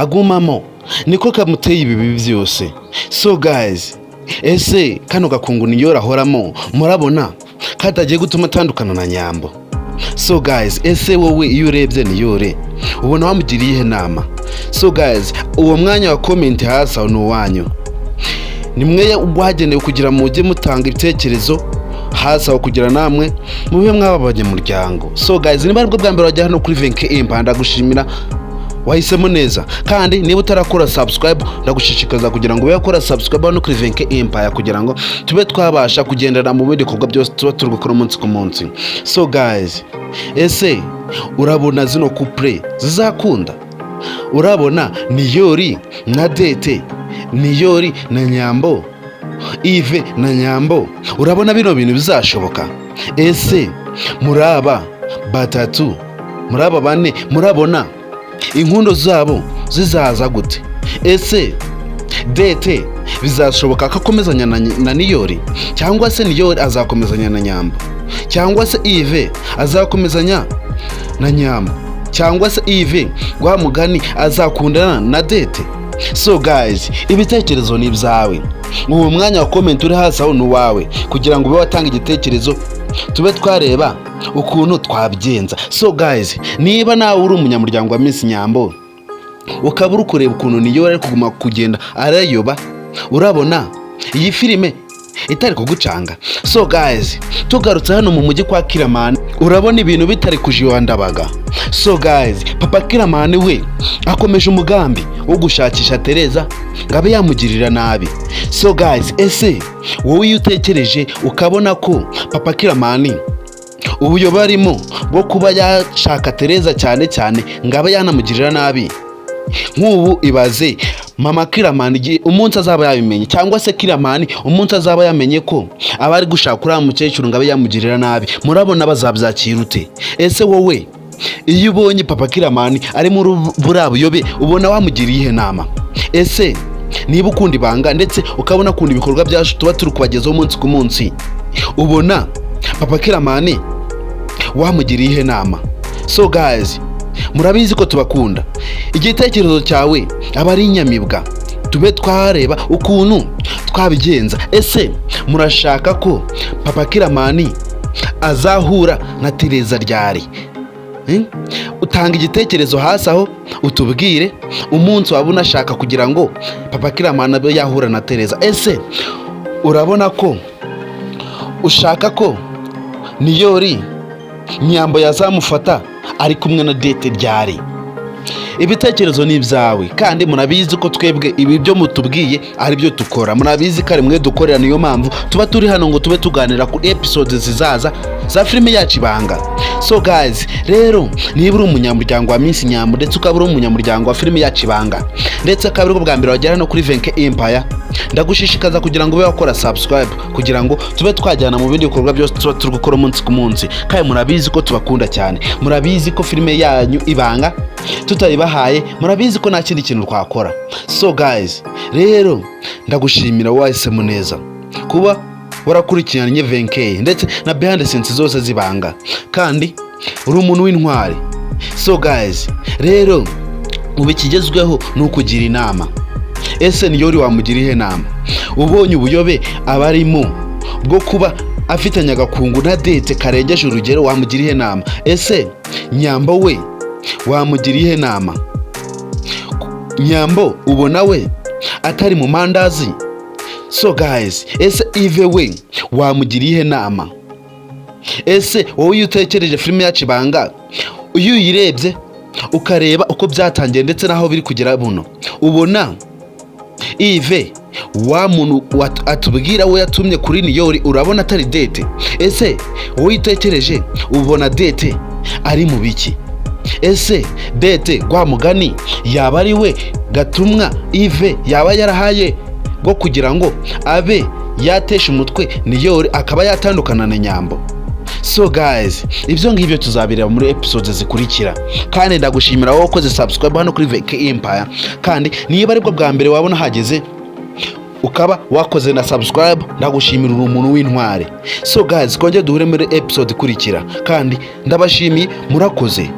Agumamo niko kamuteye ibi bibi byose. So guys, ese kano gakungu niyo ahoramo, murabona katagiye gutuma atandukana na Nyambo? So guys, ese wowe iyo urebye Niyore ubona wamugiriye iyihe nama? So guys, uwo mwanya wa comment hasi aho ni uwanyu, ni mwe wagenewe kugira mujye mutanga ibitekerezo hasi aho kugira namwe mube mwaba abanyamuryango. So guys, niba aribwo bwa mbere wajya hano kuri Venke Empire, ndagushimira, wahisemo neza. Kandi niba utarakora subscribe, ndagushishikariza kugira ngo ube wakora subscribe hano kuri Venke Empire kugira ngo tube twabasha kugendana mu bindi bikorwa byose tuba turi gukora umunsi ku munsi. So guys, ese urabona zino couple zizakunda? Urabona Niyori na Dete, Niyori na Nyambo, Ive na Nyambo, urabona bino bintu bizashoboka? Ese muri aba batatu, muri aba bane, murabona inkundo zabo zizaza gute? Ese Dete bizashoboka ko akomezanya na Niyori, cyangwa se Niyori azakomezanya na Nyambo, cyangwa se Ive azakomezanya na Nyambo, cyangwa se Ive rwa mugani azakundana na Dete? So guys, ibitekerezo ni ibyawe. Uwo mwanya wa comment uri hasi aho ni uwawe kugira ngo ube watanga igitekerezo, tube twareba ukuntu twabigenza. So guys, niba nawe uri umunyamuryango wa Miss Nyambo, ukaba uri kureba ukuntu niyo ari kuguma kugenda arayoba, urabona iyi filime itari kugucanga? So guys, tugarutse hano mu mujyi kwa Kiramani, urabona ibintu bitari kujiwa ndabaga. So guys, papa Kiramani we akomeje umugambi wo gushakisha Tereza ngo abe yamugirira nabi. So guys, ese wowe iyo utekereje ukabona ko papa Kiramani ubuyobe arimo bwo kuba yashaka Tereza cyane cyane ngo abe yanamugirira nabi, nk'ubu ibaze mama Kiramani igihe umunsi azaba yabimenye, cyangwa se Kiramani umunsi azaba yamenye ko aba ari gushaka uriya mukecuru ngo abe yamugirira nabi, murabona bazabyakira ute? Ese wowe iyo ubonye papa Kiramani ari muri buriya buyobe, ubona wamugiriye iyihe nama? Ese niba ukunda ibanga ndetse ukabona akunda ibikorwa byacu tuba turi kubagezaho umunsi ku munsi, ubona papa Kiramani wamugiriye iyihe nama? So guys, murabizi ko tubakunda. Igitekerezo cyawe aba ari inyamibwa, tube twareba ukuntu twabigenza. Ese murashaka ko papa Kiramani azahura na Tereza ryari? Utanga igitekerezo hasi aho utubwire umunsi waba unashaka kugira ngo papa Kiramani abe yahura na Tereza. Ese urabona ko ushaka ko Niyori Nyambo yazamufata ari kumwe na Dete ryari? Ibitekerezo ni ibyawe, kandi murabizi ko twebwe ibi byo mutubwiye ari byo dukora. Murabizi ko ari mwe dukorera, niyo mpamvu tuba turi hano ngo tube tuganira kuri episode zizaza za filime yacu Ibanga. So guys, rero niba uri umunyamuryango wa Miss Nyambo ndetse ukaba uri umunyamuryango wa filime yacu Ibanga, ndetse akaba aribwo bwa mbere wagera hano kuri Venke Empire, ndagushishikaza kugira ngo ube wakora subscribe kugira ngo tube twajyana mu bindi bikorwa byose tuba turi gukora umunsi ku munsi. Kandi murabizi ko tubakunda cyane, murabizi ko filime yanyu Ibanga tutayibahaye, murabizi ko nta kindi kintu twakora. So guys, rero ndagushimira wahisemo neza kuba warakurikiranye Venke ndetse na behind the scenes zose z'Ibanga, kandi uri umuntu w'intwari. So guys, rero ubu ikigezweho ni ukugira inama. Ese Niyori wamugira ihe nama ubonye ubuyobe aba arimo bwo kuba afitanye agakungu na Dete karengeje urugero? Wamugira ihe nama? Ese Nyambo we wamugira ihe nama? Nyambo ubona we atari mu mandazi? So guys, ese Ive we wamugira iyihe nama? Ese wowe iyo utekereje filime yacu Ibanga, iyo uyirebye ukareba uko byatangiye ndetse n'aho biri kugera buno, ubona Ive wa muntu atubwira we yatumye kuri Niyori, urabona atari Dete? Ese wowe utekereje ubona Dete ari mu biki? Ese Dete rwa mugani yaba ari we gatumwa Ive yaba yarahaye bwo kugira ngo abe yatesha umutwe Niyori akaba yatandukana na Nyambo? So guys, ibyo ngibyo tuzabireba muri episodes zikurikira. Kandi ndagushimira wowe ukoze subscribe hano kuri VK Empire, kandi niba aribwo bwa mbere wabona hageze ukaba wakoze na subscribe, ndagushimira, uri umuntu w'intwari. So guys, twongere duhure muri episode ikurikira, kandi ndabashimiye, murakoze.